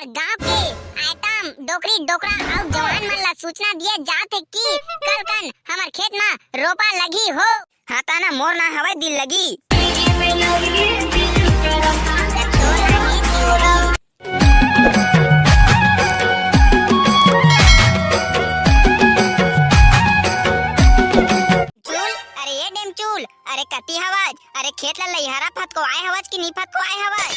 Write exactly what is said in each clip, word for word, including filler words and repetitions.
गांव के आइटम डोकरी डोकरा अउ जवान मन ला सूचना दिए जात हे कि कल कन हमर खेत मा रोपा लगही हो। हाँ, ता ना मोर ना हवय दिल लगी। चूल, अरे ये डेमचूल, अरे कति हवज? अरे खेत ला लइहरा फतको आए हवज कि नी फतको आए हवज?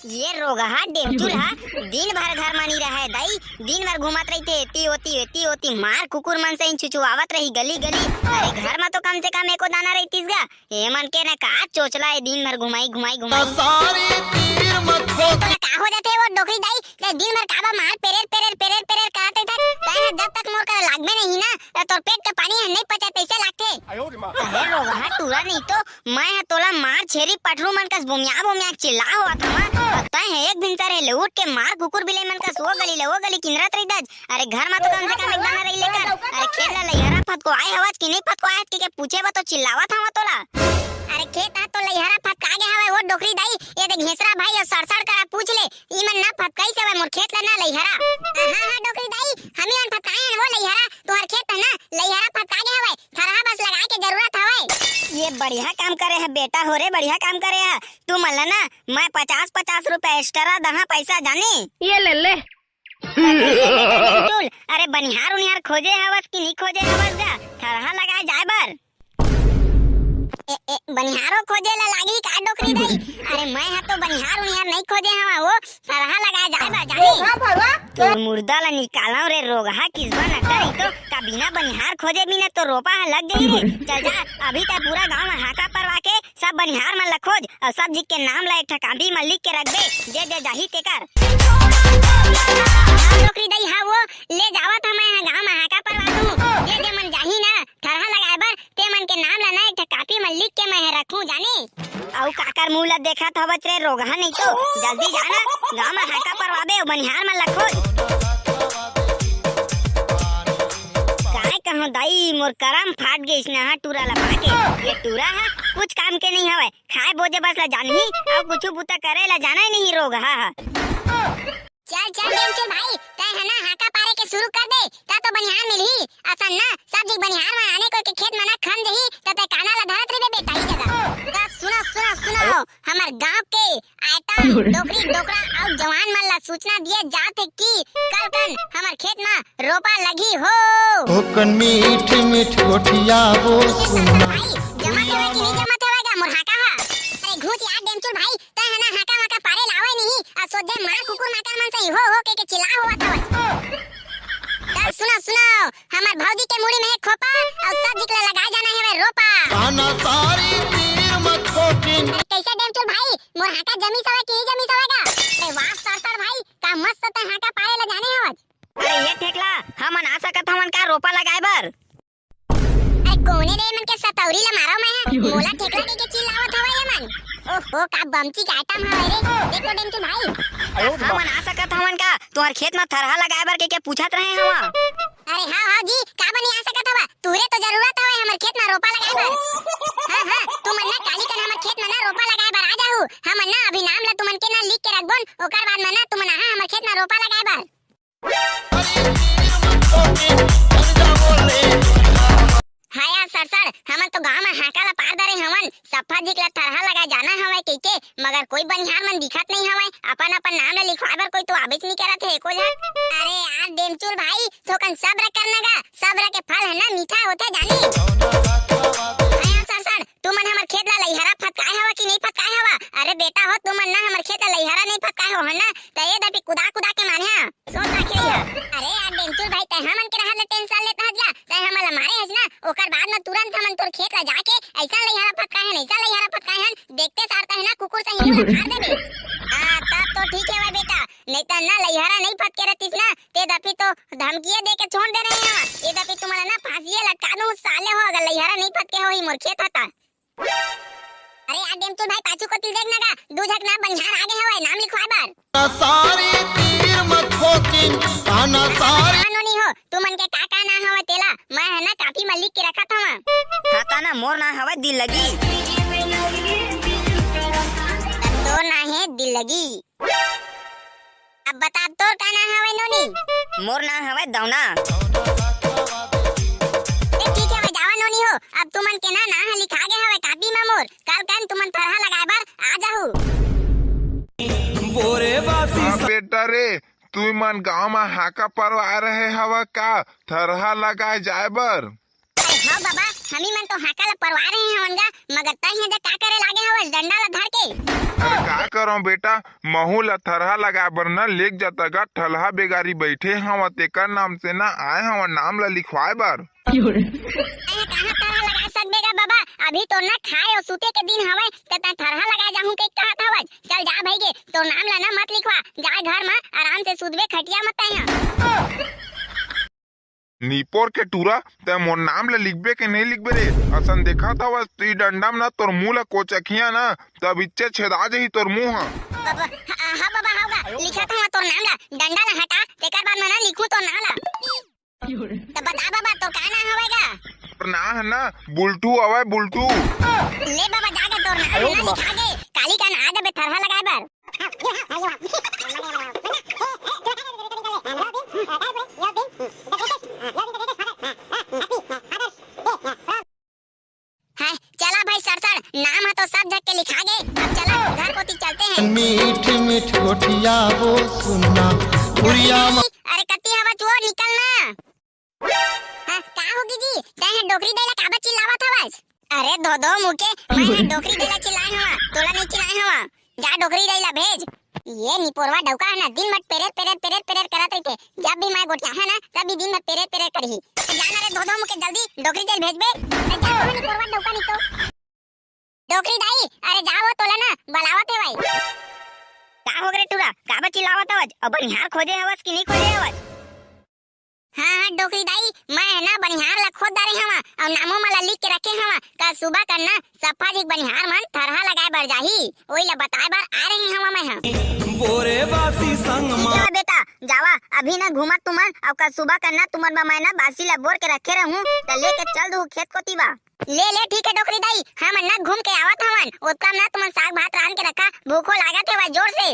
ये रोगहा डेमचूल हा दिन भर घर म नी रहय दाई, दिन भर घूमत रहिथे, एती ओती, एती ओती, मार कुकुर मन सही छुछुआवत रही गली गली। अरे घर म तो कम से कम एको दाना रहितिस गा। ए मन के ना का चोचला ए, दिन भर घुमाई, घुमाई, घुमाई। सारी तीर मत हो। तोला का हो जाथे वो डोकरी दाई? ते दिन भर काबर मार पेरेर, पेरेर, पेरेर, पेरेर करत रहिथस? तैं ह जब तक मोर करा लागबे नहीं ना, त तोर पेट के पानी ह नहीं पचे तइसे लागथे। अरे रोगहा टूरा नहीं तो, मैं ह तोला मार छेरी पठरू मन कस बोमिया बोमिया चिल्ला होवत हवं। अउ तैं ह एक भिनसर हे ले उठ के मार कुकुर बिलाई मन कस ओ गली ले ओ गली किंदरत रहिथस। अरे घर म तो कम से कम एक दाना रही लेकर। अरे खेत ला लइहरा फतको आए हवज कि नहीं फतको आए हवज के, के पूछे बर तो चिल्लावत हवं तोला। अरे खेत हा तो लइहरा फतका गे हवय वो डोकरी दाई, ये दे घेसरा भाई अउ सड़सड़ करा पूछ ले, ई मन ना फतकाइस हवय मोर खेत ला ना लइहरा। हाँ, हाँ, डोकरी दाई, हमी मन फतकाए हन वो लइहरा, तुहर खेत हा ना लइहरा फतका गे हवय, थरहा बस लगाए के जरूरत हवय। ये बढ़िया काम करे ह बेटा हो रे, बढ़िया काम करे ह। तू मन ला ना मैं पचास पचास रुपया extra दहा पैसा जाने। ये ले ले। अरे बनिहार उनिहार खोजे हवस कि नी खोजे हवस गा, थरहा लगाए जाए बर? ए, ए, बनिहारो खोजे ला लागही का डोकरी दाई? अरे मैं हा तो बनिहार उनिहार नहीं खोजे हवं, वो थरहा लगाए जाए बर जाने। तोर मुर्दा ला निकालव रे रोगहा किसबा नक्कर ही तो, का बिना बनिहार खोजे बिना तो रोपा हा लग जाही रे। चल जा, अभी तैं पूरा गांव म हाका परवा के सब बनिहार मन ला खोज अउ सब झिक के नाम ला एक ठा कापी म लिख के रखबे, जे जे जाही तेकर। हाँ, डोकरी दाई, हाँ वो, ले जावत हवं मैं ह गांव म हाका परवा दूं, जे जे मन जाही ना थरहा लगाए बर, ते मन के नाम ला ना एक ठा कापी म लिख के मैं ह रखूं जाने। अउ काकर मुंह ला देखत हवच रे रोगहा नहीं तो, जल्दी जा ना, गांव म हाका परवाबे अउ बनिहार मन ला खोज। काय कहूं दाई, मोर करम फाट गइस ना हा टूरा ला पाके। ये टूरा हा कुछ काम के नहीं हवय, खाए बोजे बस ला जानही, अउ कुछु बुता करे ला जाना ही नहीं रोगहा हा। चल, चल, डेमचूल भाई, तैं ह ना हाका पारे के शुरू कर दे, त तो बनिहार मिलही। असन ना, सब झिक बनिहार मन आने कोई के खेत म ना खन जही, त तैं काना ला धरत रहिबे बेटा, ई जगह। त सुनो, सुनो, सुनो, हमर गांव के आइटम डोकरी, डोकरा अउ जवान मन ला सूचना दिए जात हे कि कल कन हमर खेत म रोपा लगही हो। ओकन मीठ मीठ गोठिया वो सुना। भाई, जमत हवय कि नहीं जमत हवय गा मोर हाका हा? अरे घूच यार डेमचूल भाई, तैं ह ना हाका वाका पारे ला आवय नहीं, अउ सोझे मार कुकुर माकर मन सही हो हो के, के चिल्ला होवत हवय। त सुनो, सुनो, हमर भौजी के मुड़ी में हे खोपा, अउ सब झिक ला लगाए जाना हवय रोपा। आना सारी तीर मत खोकिन। अरे कइसे डेमचूल भाई, मोर हाका जमीस हवय कि नहीं जमीस हवय गा? अरे वाह सड़सड़ भाई, का मस्त तैं हाका पारे ला जाने हवच। अरे ये ठेकला, हमन आ सकत हवन का रोपा लगाए बर? अरे कोने रे, मन के सतौरी ला मारो मैं ह। मोला ठेकला कहिके चिल्लावत हवय ये मन। ओहो, का बमची के आइटम हवय रे। देखो डेमचू भाई। हमन आ सकत हवन का? तुहर खेत म थरहा लगाए बर कहिके पूछत रहे हवं। अरे हाँ, हाँ जी, का बनी आ सकत हवा? तुहरे तो जरूरत हवय हमर खेत म रोपा लगाए बर। हाँ, हाँ, तुमन ना काली कन हमर खेत म ना रोपा लगाए बर आ जाहू। हमन ना अभी नाम ला तुमन के ना लिख के रखबोन, ओकर बाद म ना तुमन आहा हमर खेत म रोपा लगाए बर। हाँ यार सड़सड़, हमन तो गांव म हाका ला पार दरे हवन, सफ्फा झिक ला थरहा लगाए जाना हवय कहिके, मगर कोई बनिहार मन दिखत नहीं हवय। अपन अपन नाम ला लिखवाए बर कोई तो आबेच नहीं करत हे एको झन। अरे यार डेमचूल भाई, थोकन सब्र कर ना गा, सब्र के फल है ना मीठा होथे जानी। हाँ यार सड़सड़, तुमन हमर खेत ला लइहरा फतकाए हवा कि नहीं फतकाए हवा? अरे बेटा हो, तुमन ना हमर खेत ला लइहरा नहीं फतकाए हो हन ना, त ए दपी कुदा कुदा के माने हा। सोच राखे रहिहा। अरे यार डेमचूल भाई, तै हमन के रहत ले टेंशन लेत हस गा, तै हमन ला मारे हस ना, ओकर बाद म तुरंत हमन तोर खेत ला जाके ऐसा लइहरा फतकाए हन, ऐसा लइहरा फतकाए हन, देखते सार तै ना कुकुर सही मुंह ला फाड़ देबे। हाँ, तब तो ठीक हे भाई बेटा, नहीं त ना लइहरा नहीं फतके रहतिस ना, ते दफी तो धमकिया दे के छोड़ दे रहे हैं। ये दफी तुम्हारा ना फांसी लटका दूं साले हो, अगर लइहरा नहीं फतके हो ही मोर खेत हता। अरे यार डेमचूल भाई, पाछू कोती देख ना गा, दू झक ना बनिहार आगे हवय नाम लिखवाए बर। सारी तीर मत खोकिन, आना सारी। कानो नहीं हो, तुमन के का का नाम हवय तेला, मैं है ना कापी म लिख के रखत हवं। खाता ना मोर नाम हवय दिल लगी। तोर नाम हे दिल लगी। अब बता, तोर का नाम हवय नोनी? मोर नाम हवय दौना। ए, ठीक हवय, जावा नोनी हो, अब तुमन के ना नाम ह लिखा गे हवय कापी म मोर। काल कन तुमन थरहा लगाए बर आ जाहू। हाँ बेटा रे, तुमन गांव म हाका परवाए रहे हवा का थरहा लगाए जाए बर? अरे हव बाबा, हमी मन तो हाका ल परवा रहे हवन गा, मगर तैं ह जा का करे लागे हवस डंडा ल धर के? अरे का करंव बेटा, महू ल थरहा लगाए बर न लेग जाता गा, ठलहा बेगारी बइठे हवं, तेकर नाम से न आए हवं नाम ल लिखवाए बर। तैं ह कहाँ थरहा लगाए सकबे गा बाबा, अभी तो न खाए अउ सूते के दिन हवय, त तैं थरहा लगाए जाहूं के कहत हवस? चल जा भई गे, तोर नाम ल न मत लिखवा, जा घर म आराम से सूतबे खटिया म तैं ह। निपोर के टूरा, तैं मोर नाम ल लिखबे के नहीं लिखबे रे? असन देखत हवस, तू डंडा म ना तोर मुंह ल कोचखिया ना, तब इच्चे छेदा जही तोर मुंह ह। बाबा, हा, हा बाबा, हाव गा, लिखत हवं तोर नाम ल, डंडा ल हटा, तेकर बाद म ना लिखूं तोर नाम ल। त बता बाबा, तोर का नाम हवय गा? तोर नाम ह ना बुल्टू हवय, बुल्टू। ले बाबा, जाके तोर नाम ल ना लिखा गे, काली कन आ जाबे थरहा लगाए बर। हाँ, चला भाई सरसर, नाम ह तो सब झक के लिखा गे। अब चला घर कोती चलते हैं। मीठ मीठ गोठिया वो सुनना, उड़िया मा- अरे कत्ती हवस वो, निकल ना। हाँ, का होगे जी? तैं ह डोकरी दाई ला काबर चिल्लावत हवस? अरे धोधो मुके, मैं ह डोकरी दाई ला चिल्लाए हवं, तोला नहीं चिल्लाए हवं। जा डोकरी दाई ला भेज। ये निपोरवा डौका है ना, दिन भर पेरेर, पेरेर, पेरेर, पेरेर करत रहिथे। जब भी मैं गोठियाहूं ना, तब भी दिन भर पेरेर, पेरेर करही। जा ना रे धोधो मुके, जल्दी डोकरी दाई भेजबे। अरे जा तो निपोरवा डौका नहीं तो। डोकरी दाई, अरे जा वो तोला ना, बलावत हे भाई। का होगे रे टूरा, काबर चिल्लावत हवस? अउ बनिहार खोजे हवस कि नहीं खोजे हवस? हाँ, हाँ, डोकरी दाई, मैं ह ना बनिहार ला खोज डारे हवं अउ नामो मन ला लिख के रखे हवं। कल सुबह कन ना सफा झिक बनिहार मन थरहा लगाए बर जाही, ओई ला बताए बर आ रहे हवं मैं ह। बोरे बासी संग मा। ठीक है बेटा, जावा, अभी ना घूमत तुमन, अउ कल सुबह कन ना तुमन बर मैं ना बासी ला बोर के रखे रहूं, त लेके चल दू खेत कोती बा। ले, ले, ठीक है डोकरी दाई, हमन ना घूम के आवत हवन, ओतका म ना तुमन साग भात रांध के रखा, भूखो लागत हे भाई जोर से।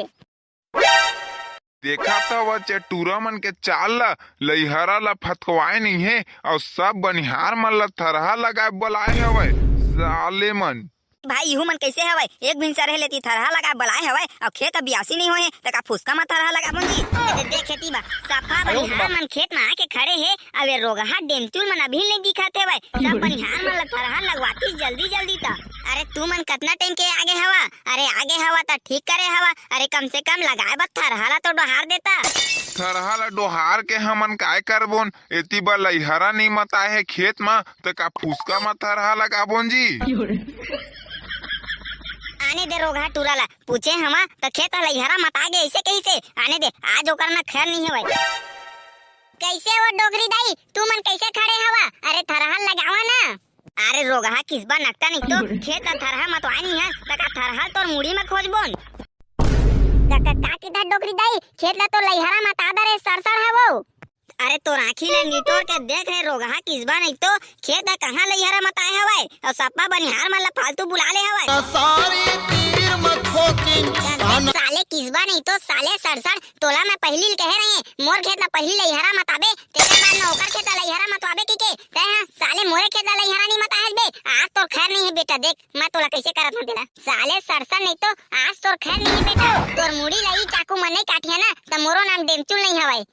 देखत हवच ए टूरा मन के चाल ल, लइहरा ल फतकवाए नइ हे, अउ सब बनिहार मन ल थरहा लगाए बलाए हवय, साले मन। भाई, इहू मन कइसे हवय? एक भिनसर हे लेती थरहा लगाए बलाए हवय, अउ खेत ह बियासी नइ होए हे, त का फुसका म थरहा लगाबोन जी? दे, दे, दे खेती बा, सफा बनिहार मन खेत म आके खड़े हे, अउ ए रोगहा डेमचुल मन अभी नइ दिखत हेवय, सब बनिहार मन ल थरहा लगवातीस जल्दी जल्दी त। अरे, तुमन कतना टाइम के आगे हवा? अरे आगे हवा त ठीक करे हवा, अरे कम से कम लगाए बर थरहा ला तो डोहार देता। थरहा ला डोहार के हमन काय करबोन? एती बर लइहरा नइ मताए हे खेत म, त का फुसका म थरहा लगाबोन जी? आने दे रोगहा टूरा ला, पूछे हवा त खेत ह लइहरा मता गे अइसे कहिसे। आने दे, आज ओकर न खैर नइ हवय। कइसे वो डोकरी दाई, तुमन कइसे खड़े हवा? अरे थरहा लगावा ना। अरे रोगहा किसबा नकटा नहीं तो, खेत ला थरहा मतवाए नहीं है, त का थरहा तोर मुड़ी में खोजबोन? का, का, का किधर डोकरी दाई, खेत ला तो लइहरा मता दरे सरसर है वो। अरे तोर आँखी ले निटोर के देख रे रोगहा किसबा नहीं तो, खेत ला कहाँ लइहरा मताए हवय, अउ सप्पा बनिहार मन ला फालतू बुला ले हवय। सारी तीर म ठोकिन, साले किसबा नहीं तो, साले सरसर, तोला मैं पहिली ल कहे रहे, मोर खेत ला पहिली लइहरा मताबे, तेकर बाद में ओकर खेत ला लइहरा मतवाबे कहिके, तैं हा साले मोरे खेत ला लइहरा नहीं मताहस बे। आज तोर खैर नहीं है बेटा, देख मैं तोला कैसे करत हूँ तेला। साले सरसर नहीं तो आज तोर खैर नहीं है बेटा, तोर मुड़ी ला ई चाकू मन नहीं काटिया ना, त मोरो नाम डेमचुल नहीं हवय।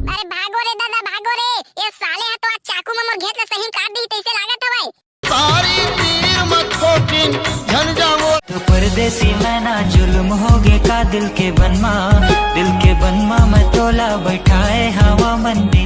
अरे भागो रे दादा, भागो रे, ये साले हा तो आज चाकू में मोर घेत ला सही में काट दी तैसे लागत हवय। सारी तीर म खोटिन झन जावो। तो परदेसी मैना जुल्म होगे का दिल के बनमा, दिल के बनमा मैं तोला बैठाए हवा मन दिला।